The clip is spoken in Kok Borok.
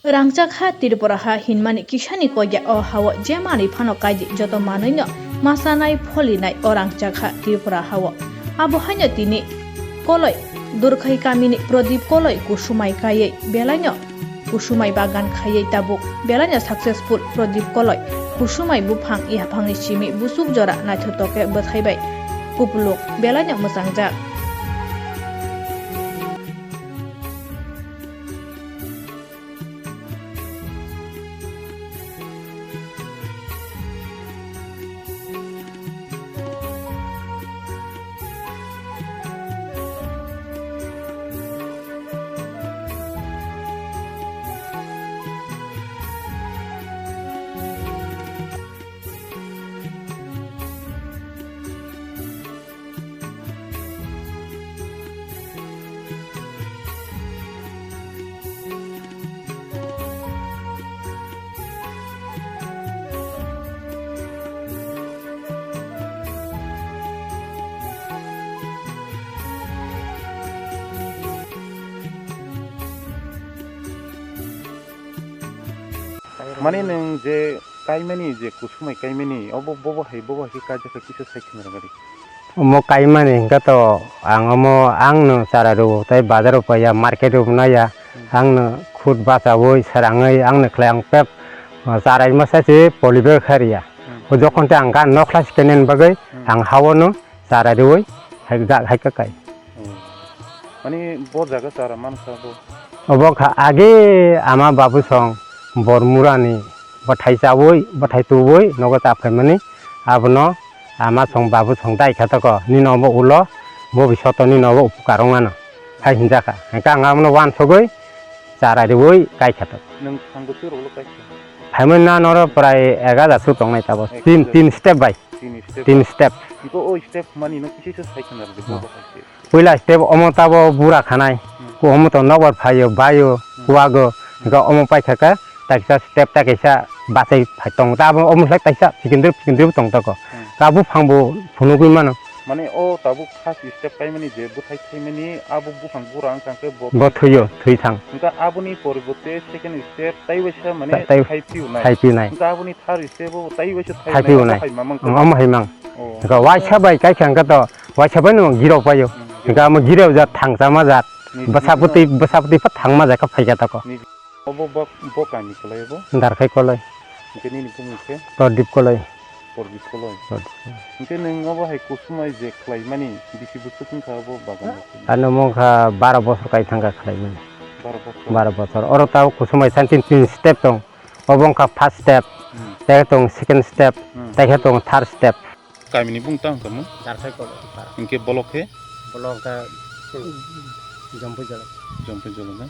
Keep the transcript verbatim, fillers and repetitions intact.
Rangchak ha Tripura ha hinmani kisani kok ya o hao je manwi phano kaidi joto manwino masanai pholinai o rangchak ha Tripura hao. Abo haino tini Koloi Durkhai kamini Prodip Koloi kusumai kaiwi belaino kusumai bagan khaiwi tabuk belaino successful Prodip Koloi kusumai buphang yaphangni simi busuk jora naithotok khe bwthai bai kupulung belaino mwchangjak. Mani nwng je kaimani, je kusumai kaimani, obo bobo hai, bobo hai khe kaijak khe kisa sai khna rwgadi. Omo kaimani hwnkhe to ang omo ang no chara rwo tei bazar o paiya, market o naiya, ang no khud bachaui srangwi ang no khlai ang pep, ah, charai masa se polybag khairiya. Hmm. O jokhon te ang gan nokhlai se kenen bagwi ang hao no chara rwui hai ga-, hai kakai. Hmm. Mani bo jaga chara mankha bo? Obo kha age ama babu song bor murani bwthai chaui, bwthai tuui nogo chap khaimani. Abono ama song babu song dai kha toko, nini obo ulo, bo bisoto nini obo upukar wng mano hai hinjakha. Hingkhe ang abono wansugui chara riui kai kha toko. Nwng thangbo sir ulo kai kha? Phaimani na noro prai ek hajar su tongnai tabo. Ek hajar. Tin, tin step bai. Tin step. Tin step. Iko o step mani no kisa kisa sai khna rwdi, hmm, bo hai se. Puila step omo tabo bura khanai. Hmm. Ko omo to nokbar phaio, baio, hmm, kuago. Hmm. Ga omo paikha khe taisa step ta kaisa bachai phai tong. Ta abo omo slai taisa sikindri sikindri bo tong tako. Hmm. Ka buphang bo phunugwi mano. Mane o tabuk first step kaimani je bwthai thaimani abo buphang bura wngkha khe bo, bo thwiyo, thwi thang. Hingkha aboni poriborte second step tai waisa mane ta-, tai thai phiyunai. Thai phiyunai. Hingkha aboni third step o tai waisa thai phiyunai. Hai mamang. Omo hai mang. Oh. Hingkha waisa bai kai kha hingkha to waisa bai no girok paio. Hmm. Hingkha amo girok jat thangchama jat. Ni, bwsa ni, bwtwi, bwsa bwtwi pha thangma jat kha phaikha tako. Ni, obo bo, bo kaini kolai obo? Darkhai kolai. Hingkhe nini bumung khe? Prodip kolai. Prodip kolai. Prodip kolai. Hingkhe nwng obo hai kusumai je khlaimani bisi bwswk wngkha obo bagan? Ano mungkha baro bosor kai thangkha khlaimani. Baro bosor? Baro bosor. Oro tabo kusumai santin tin step tong. Obo wngkha first step, hmm, tei khe tongo second step, hmm, tei khe tongo third step. Kamini bung tang tamo? Darkhai kolai. Hingke bolok khe? Bolok khe Jompui Jala. Jompui Jala na?